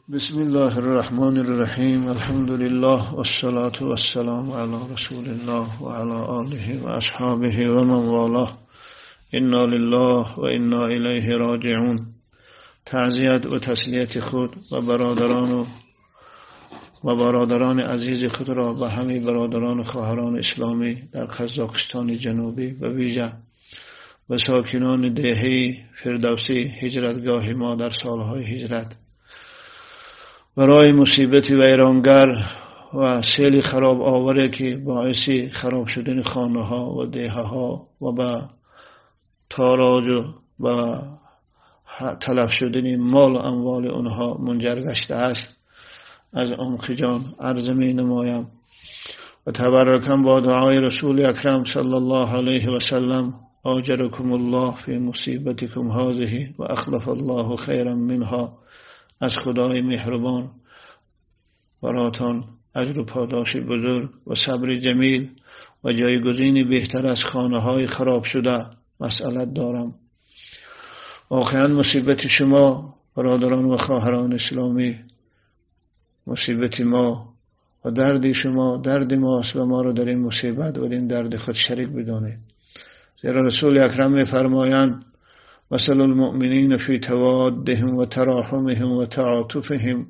بسم الله الرحمن الرحیم. الحمد لله والصلاة والسلام علی رسول الله و علی آله و اصحابه و من والاه. انا لله و انا الیه راجعون. تعزیت و تسلیت خود و برادران عزیز خود را به همه برادران و خواهران اسلامی در قزاقستان جنوبی و ویژه و ساکنان دهه فردوسی هجرتگاه ما در سالهای هجرت برای مصیبت ویرانگر و سیل خراب آوری که باعث خراب شدن خانه ها و ده ها و به تاراج و تلف شدن مال و اموال آنها منجر گشته است از عمق جان عرض می نمایم و تبرکا با دعای رسول اکرم صلی الله علیه و سلم آجرکم الله فی مصیبتکم هذه و اخلف الله خیرا منها. از خدای مهربان براتان اجر و پاداش بزرگ و صبر جمیل و جایگزین بهتر از خانه های خراب شده مسئلت دارم. واقعا مصیبت شما برادران و خواهران اسلامی مصیبت ما و درد شما درد ماست و ما را در این مصیبت و این درد خود شریک بدانید. زیرا رسول اکرم می‌فرمایند مثل المؤمنین فی توادهم و تراحمهم و تعاطفهم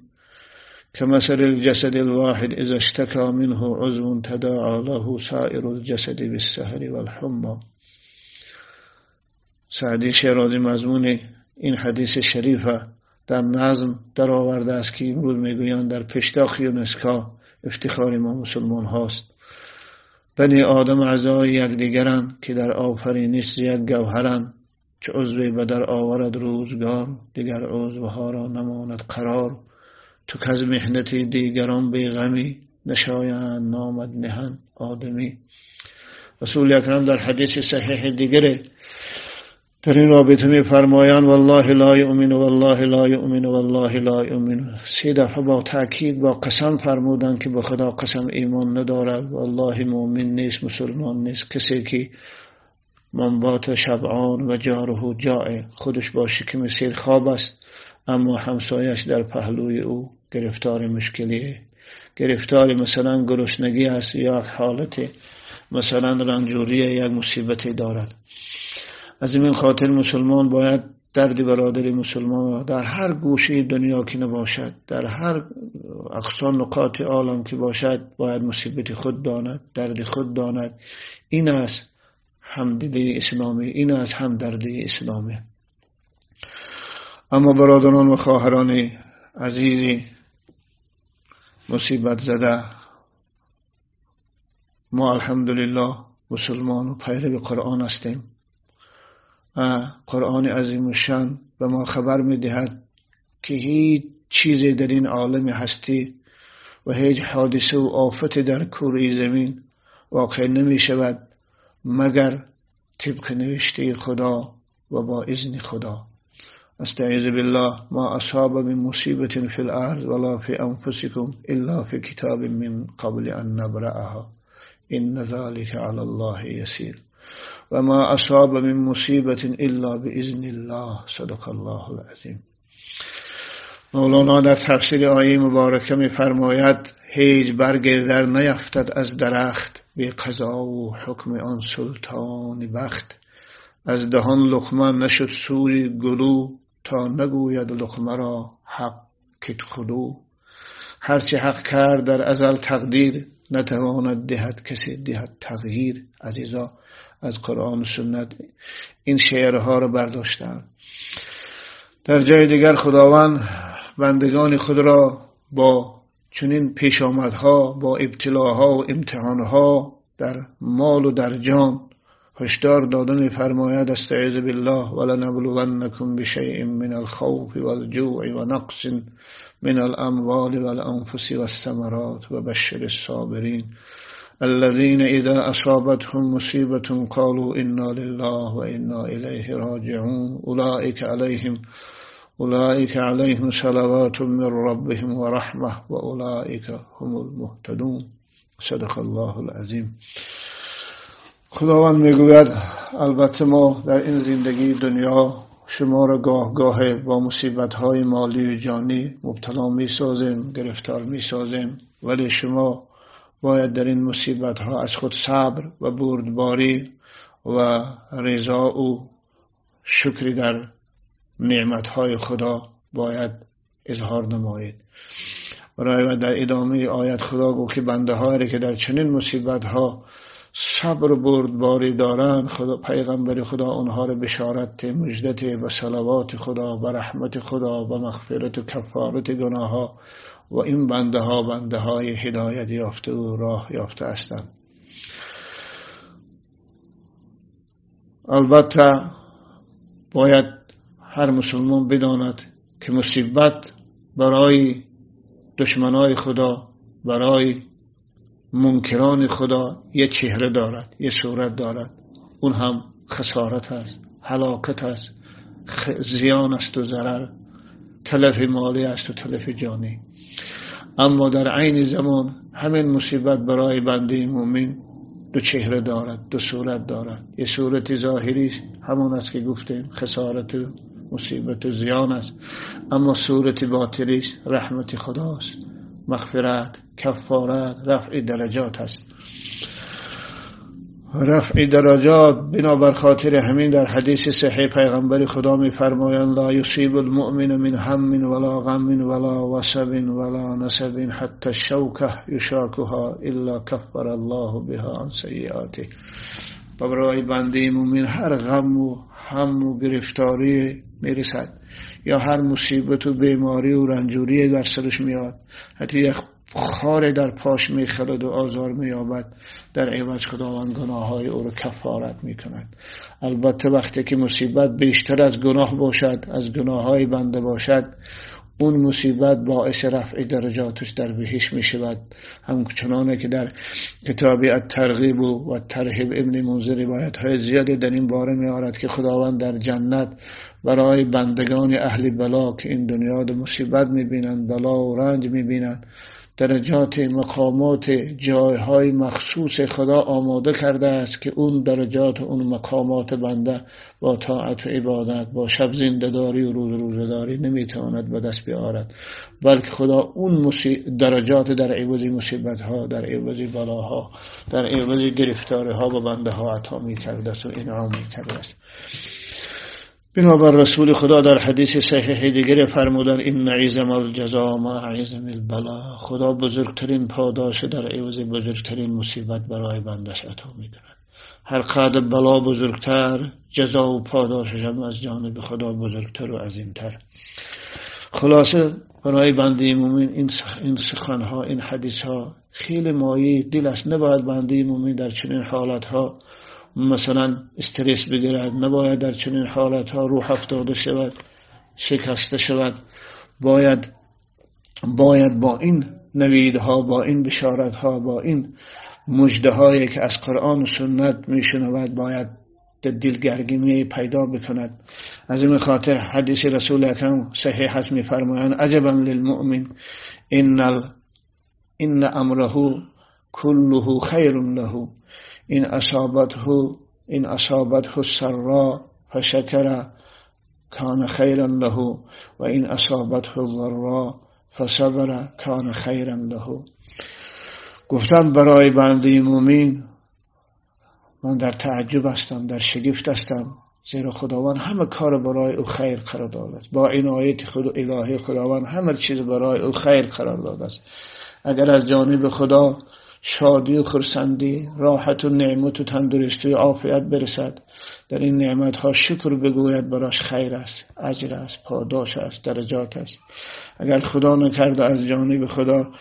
كمثل الجسد الواحد اذا اشتكى منه عضو تداعى له سائر الجسد بالسهر والحمى. سعدی شیرازی مضمون این حدیث شریف در نظم در آورده است که امروز میگویند در پیشتاق یونسکو افتخار ما مسلمان هاست. بنی آدم اعضای یکدیگرند که در آفرینش یک گوهرند، چه عضوی به در آورد روزگار دیگر عضوها را نماند قرار. تو که از محنت دیگران بیغمی نشایند نامد نهند آدمی. رسول اکرم در حدیث صحیح دیگری در این رابطه می فرمایند والله لا یؤمن والله لا یؤمن والله لا یؤمن. سه دفعه با تاکید با قسم فرمودند که به خدا قسم ایمان ندارد، والله مؤمن نیست، مسلمان نیست کسی که منبات شبعان و جاره جائع، خودش با شکم سیر خواب است اما همسایش در پهلوی او گرفتار مشکلیه، گرفتار مثلا گرسنگی است یا حالت مثلا رنجوری یک مصیبتی دارد. از این خاطر مسلمان باید درد برادر مسلمان را در هر گوشه دنیا که نباشد، در هر اقصا نقاط عالم که باشد، باید مصیبت خود داند، درد خود داند. این است همدلی اسلامی، این است همدردی اسلامی. اما برادران و خواهران عزیزی مصیبت زده، ما الحمدلله مسلمان و پیرو قرآن هستیم. قرآن عظیم الشان به ما خبر میدهد که هیچ چیزی در این عالم هستی و هیچ حادثه و آفت در کره زمین واقع نمی شود مگر طبق نوشته خدا و با اذن خدا. استعیذ بالله ما اصاب من مصیبت فی الارض ولا فی انفسکم الا فی کتاب من قبل ان نبرأها ان ذلك علی الله یسیر و ما اصاب من مصیبت الا باذن الله. صدق الله العظیم. مولانا در تفسیر آیه مبارکه می فرماید هیچ برگ در نیفتد از درخت بی قضا و حکم آن سلطان بخت. از دهان لقمه نشد سوی گلو تا نگوید لقمه را حق کت خلو. هرچه حق کرد در ازل تقدیر نتواند دهد کسی دهد تغییر. عزیزا از قرآن و سنت این شعرها را برداشتند. در جای دیگر خداوند بندگان خود را با چنین پیش آمدها، با ابتلاها و امتحانها در مال و در جان هشدار داده می‌فرماید استعیذ بالله ولنبلونکم بشیء من الخوف والجوع و نقص من الاموال والانفس والثمرات و بشر الصابرین الذين اذا اصابتهم مصیبة قالوا انا لله و انا الیه راجعون اولئک علیهم صلوات من ربهم و رحمة و اولئک هم المهتدون. صدق الله العظیم. خداوند میگوید البته ما در این زندگی دنیا شما را گاه گاه با مصیبت های مالی و جانی مبتلا می سازیم، گرفتار می سازیم، ولی شما باید در این مصیبت ها از خود صبر و بردباری و رضا و شکر در نعمت های خدا باید اظهار نمایید. برای و در ادامه آیت خدا گفت که بنده هایی که در چنین مصیبت ها صبر و بردباری دارند، خدا پیغمبر خدا آنها را بشارت، مژده و صلوات خدا و رحمت خدا و مغفرت و کفارت گناه ها و این بنده ها بنده های هدایت یافته و راه یافته هستند. البته باید هر مسلمان بداند که مصیبت برای دشمنای خدا، برای منکران خدا یه چهره دارد، یه صورت دارد، اون هم خسارت است، هلاکت است، زیان است و ضرر، تلف مالی است و تلف جانی. اما در عین زمان همین مصیبت برای بنده مؤمن دو چهره دارد، دو صورت دارد. یه صورت ظاهری همون است که گفتیم خسارت و مصیبت و زیان است، اما صورت باطنی رحمت خداست، مغفرت، کفارت، رفع درجات است. رفع درجات بنابر خاطر همین در حدیث صحیح پیغمبر خدا می فرمایند لا یصیب المؤمن من هم ولا غم ولا وصب ولا نصب حتی الشوکه یشاکها الا کفر الله بها عن سیئاته. و برای بنده مؤمن هر غم و هم و گرفتاری میرسد یا هر مصیبت و بیماری و رنجوری در سرش میاد، حتی یک خار در پاش میخلد و آزار مییابد، در عوض خداوند گناه های او را کفارت میکند. البته وقتی که مصیبت بیشتر از گناه باشد، از گناه های بنده باشد، اون مصیبت باعث رفع درجاتش در بهشت می شود. همچنانه که در کتاب الترغیب و الترهیب ابن منذر روایت های زیادی در این باره می آورد که خداوند در جنت برای بندگان اهل بلا که این دنیا در مصیبت می بینند، بلا و رنج می بینند، درجات، مقامات، جایهای مخصوص خدا آماده کرده است که اون درجات و اون مقامات بنده با طاعت و عبادت، با شب زنده‌داری و روز روزه‌داری نمیتواند به دست بیاورد، بلکه خدا اون درجات در عوض مصیبت‌ها، در عوض بلاها، در عوض گرفتاری‌ها به بنده ها عطا می‌کرده است و انعام می‌کرده است. بنابر رسول خدا در حدیث صحیح دیگر فرمودن ان عظم الجزا ما عظم البلا. خدا بزرگترین پاداش در عوض بزرگترین مصیبت برای بندش عطا میکند. هر قدر بلا بزرگتر، جزا و پاداشش هم از جانب خدا بزرگتر و عظیمتر. خلاصه برای بنده مومن این سخنها، این حدیثها خیلی مایه دل است. نباید بنده مومن در چنین حالتها مثلا استرس بگیرد، نباید در چنین حالتها روح افتاده شود، شکسته شود. باید با این نویدها، با این بشارتها، با این مژده هایی که از قرآن و سنت میشنود، باید دلگرمی پیدا بکند. از این خاطر حدیث رسول اکرم صحیح هست، میفرمایند عجبا للمؤمن ان امره كله خیر له این اصابته السراء فشکر کان خیرا له و این اصابته الضراء فصبر کان خیرا له. گفتم برای بنده مومن من در تعجب هستم، در شگفت هستم، زیرا خداوند همه کار برای او خیر قرار داده است. با عنایت خود الهی خداوند همه چیز برای او خیر قرار داده است. اگر از جانب خدا شادی و خرسندی، راحت و نعمت و تندرستی و عافیت برسد، در این نعمت ها شکر بگوید، براش خیر است، اجر است، پاداش است، درجات است. اگر خدا نکرده از جانب خدا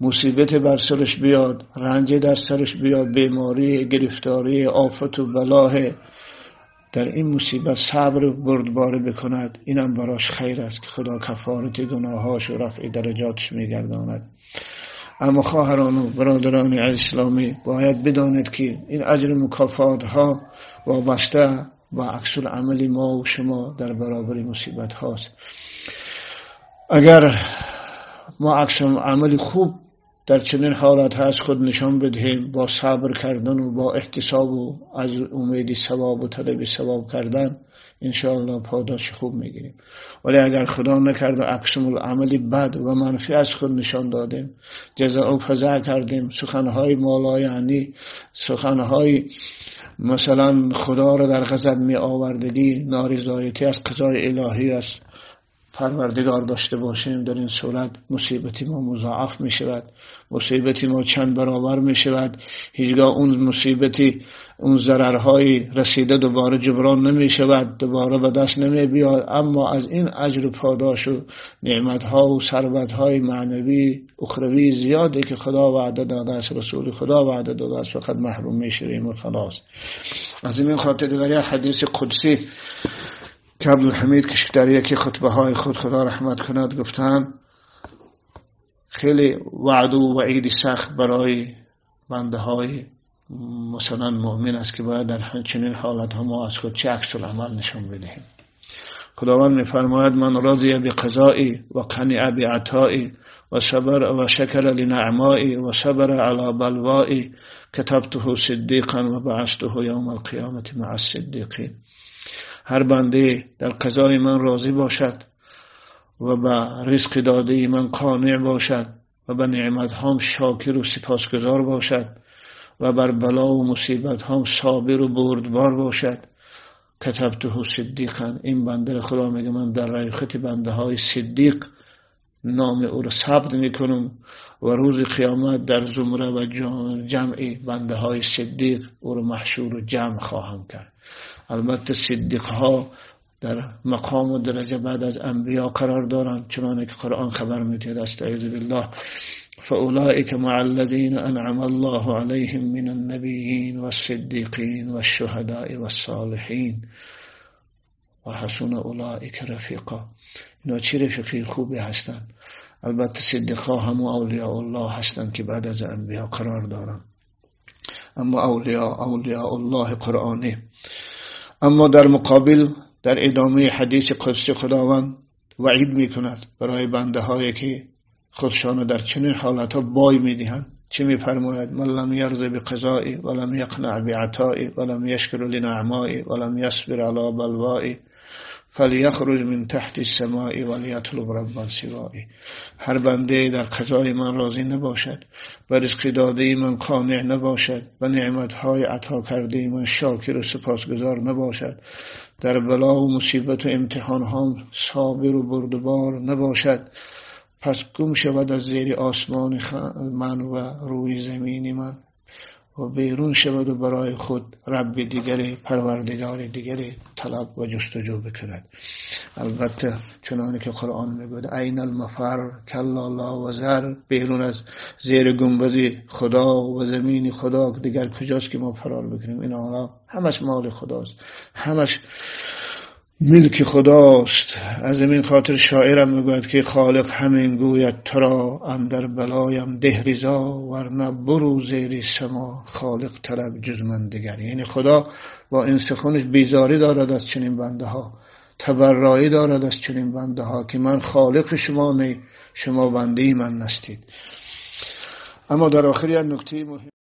مصیبت بر سرش بیاد، رنج در سرش بیاد، بیماری، گرفتاری، آفت و بلاه، در این مصیبت صبر و بردباری بکند، اینم براش خیر است که خدا کفارت گناهاش و رفع درجاتش میگرداند. اما خواهران و برادران اسلامی باید بدانید که این اجر مکافات ها وابسته با عکس العمل ما و شما در برابر مصیبت هاست. اگر ما عکس العمل خوب در چنین حالت از خود نشان بدهیم با صبر کردن و با احتساب و از امید ثواب و طلب ثواب کردن، انشاءالله پاداش خوب میگیریم. ولی اگر خدا نکرد و عکس العمل بد و منفی از خود نشان دادیم، جزع و فزع کردیم، سخنهای مالا یعنی سخنهای مثلا خدا را در غضب می آوردگی، نارضایتی از قضای الهی از پروردگار داشته باشیم، در این صورت مصیبت ما مضاعف می شود، مصیبت ما چند برابر می شود. هیچگاه اون مصیبتی، اون ضررهای رسیده دوباره جبران نمی شود، دوباره به دست نمی بیاد. اما از این اجر و پاداش و نعمتها و ثروتهای معنوی اخروی زیادی که خدا وعده داده است، رسول خدا وعده داده است، فقط محروم می شویم و خلاص. از این خاطر در یک حدیث قدسی که عبدالحمید که در یکی خطبه های خود خدا رحمت کند گفتن، خیلی وعد و وعید سخت برای بنده های مثلا مؤمن است که باید در چنین حالت ها ما از خود چه عکس العمل نشان بدهیم. خداوند میفرماید من راضی بقضایی و قنع بعطایی و صبر و شکر لنعمایی و صبر علی بلوایی کتبته صدیقا و بعثته یوم القیامة مع الصدیقین. هر بنده در قضای من راضی باشد و به رزق داده من قانع باشد و به نعمت هام شاکر و سپاسگزار باشد و بر بلا و مصیبت هام صابر و بردبار باشد، کتبته صدیقا، این بنده خدا میگه من در رایخت بنده های صدیق نام او را ثبت میکنم و روز قیامت در زمره و جمع بنده های صدیق او را محشور و جمع خواهم کرد. البته صدیق ها در مقام و درجه بعد از انبیا قرار دارند، چنانکه که قرآن خبر میدهد، استعیذ بالله فاولئک مع الذین انعم الله علیهم من النبیین والصدیقین والشهداء والصالحین و حسن اولئک رفیقا. اینا چه رفیقی خوبی هستند. البته صدیق ها هم اولیاء الله هستند که بعد از انبیا قرار دارند، اما اولیاء الله قرآنی. اما در مقابل در ادامه حدیث قدسی خداوند وعید میکند برای بنده هایی که خودشان در چنین حالت ها بای میدهند. چه میفرماید؟ من لم یرض بقضایی ولم یقنع بعطایی ولم یشکر لنعمایی ولم یصبر علی بلوایی فلیخرج من تحت السماء ولیطلب ربا سوایی. هر بنده در قضای من راضی نباشد، به رزق داده من قانع نباشد، به نعمتهای عطا کرده من شاکر و سپاسگزار نباشد، در بلا و مصیبت و امتحان هم صابر و بردبار نباشد، پس گم شود از زیر آسمان من و روی زمین من و بیرون شود و برای خود رب دیگری، پروردگار دیگری طلب و جستجو بکند. البته چنانه که قرآن میگوید عین المفر کلا لا وزر، بیرون از زیر گنبد خدا و زمین خدا دیگر کجاست که ما فرار بکنیم؟ این عالم همش مال خداست، همش ملک خداست. از این خاطر شاعرم میگوید که خالق همین گوید تو را اندر بلایم ده رضا، ورنه برو زیر سما خالق طلب جز من دگر. یعنی خدا با این سخنش بیزاری دارد از چنین بنده ها، تبرایی دارد از چنین بنده ها که من خالق شما نی، شما بنده من نستید. اما در آخر یک نکته مهم